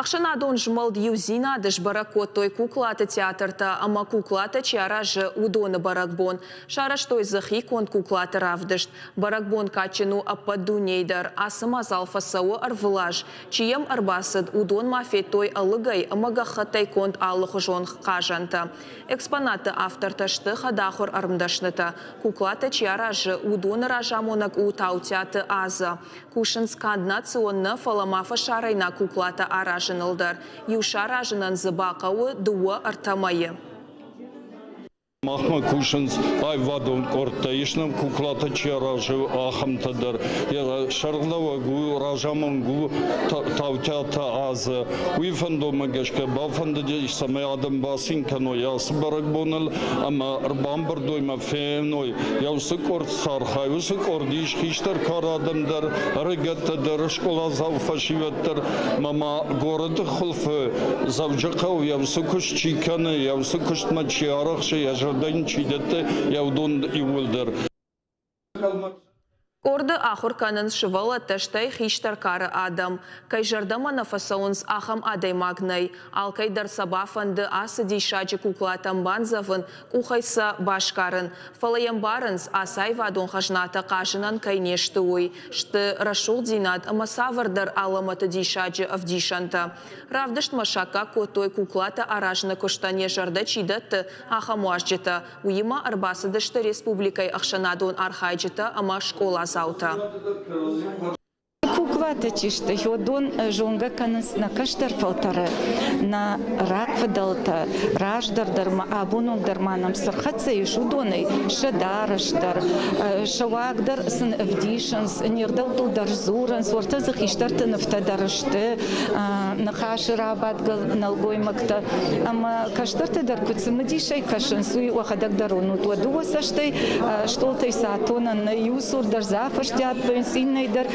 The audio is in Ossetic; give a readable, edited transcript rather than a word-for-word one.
Ӕхсӕнадон змӕлд Иудзинад сбӕрӕг кодтой куклаты театртӕ ӕмӕ куклатӕ чи аразы, уыдоны бӕрӕгбон. Сарӕзтой дзы хиконд куклаты равдыст. Бӕрӕгбон кадджын у ӕппӕт дунейы дӕр. Ацы мадзал фӕцӕуы ӕрвылаз. Чи йӕм ӕрбацыд, уыдон ма федтой ӕлыгӕй ӕмӕ гӕххӕттӕй конд алыхуызон хъазӕнтӕ. Экспонатты автортӕ сты хӕдахуыр ӕрмдӕснытӕ. Куклатӕ чи аразы, уыдоны разамонӕг у Таутиаты Азӕ. Кусынц канд национ нӕ, фӕлӕ ма фӕсарӕйнаг куклатӕ аразыныл дӕр. Иу саразынӕн дзы бахъӕуы дыууӕ-ӕртӕ мӕйы. Махмӕ кусынц аивадон къордтӕ, ис нӕм куклатӕ чи аразы, ахӕмтӕ дӕр. Йӕ сӕргълӕууӕг у, разамонӕг у Таутиаты Азӕ. Уый фӕндонмӕ гӕсгӕ бафӕндыдис, цӕмӕй адӕм бацин кӕной ацы бӕрӕгбоныл ӕмӕ ӕрбамбырд уой ӕмӕ феной, йӕ уыцы къорд цы архайы, уыцы къорд ис хистӕр кары адӕм дӕр, ӕрыгӕттӕ дӕр, скъоладзау фӕсивӕд дӕр ӕмӕ ма горӕты хуылфы Дзӕуджыхъӕуы йӕ уыцы куыст чи кӕны, йӕ уыцы куыстмӕ чи арӕхсы, йӕ зӕрдӕ йын чи дӕтты, йӕ уыдон иууылдӕр. Къорды ахуыр кӕнынц сывӕллӕттӕ, стӕй хистӕр кары адӕм. Кӕй зӕрдӕмӕ нӕ фӕцӕуынц, ахӕм адӕймаг нӕй. Алкӕй дӕр сӕ бафӕнды ацы диссаджы куклатӕм бандзӕвын, къухӕй сӕ басгарын. Фӕлӕ йӕ мбарынц, ацы аивадон хӕзнатӕ хъазынӕн кӕй не сты, уый. Сты рӕсугъддзинад ӕмӕ цавӕрдӕр алӕмӕты диссаджы ӕвдисӕнтӕ. Равдыстмӕ саккаг кодтой куклатӕ аразыны куыстӕн йӕ зӕрдӕ чи дӕтты, ахӕм уазджытӕ. Уыимӕ ӕрбацыдысты республикӕйы ӕхсӕнадон архайджытӕ ӕмӕ скъоладзаутӕ. Куклатӕ чи сты, уыдон зонгӕ кӕнынц нӕ кӕстӕр фӕлтӕры, нӕ рагфыдӕлтӕ, раздӕр дӕр ма, абон онг дӕр ма нӕм цы рхӕццӕ ис, уыдонӕй сӕ дарӕс дӕр, сӕ уаг дӕр сын ӕвдисынц, не гъдӕуттыл дӕр дзурынц, уӕртӕ дзы хистӕрты нывтӕ дӕр сты, ныхасы рабадгӕ нӕлгоймӕгтӕ ӕмӕ кӕстӕртӕ дӕр куыд цымыдисӕй кӕсынц, уый уӕхӕдӕг дӕр уынут. Уӕ дыууӕ цӕстӕй стъолтӕй сӕ атонӕн нӕ иу цур дӕр дзы афӕстиат вӕййынц, иннӕй дӕр.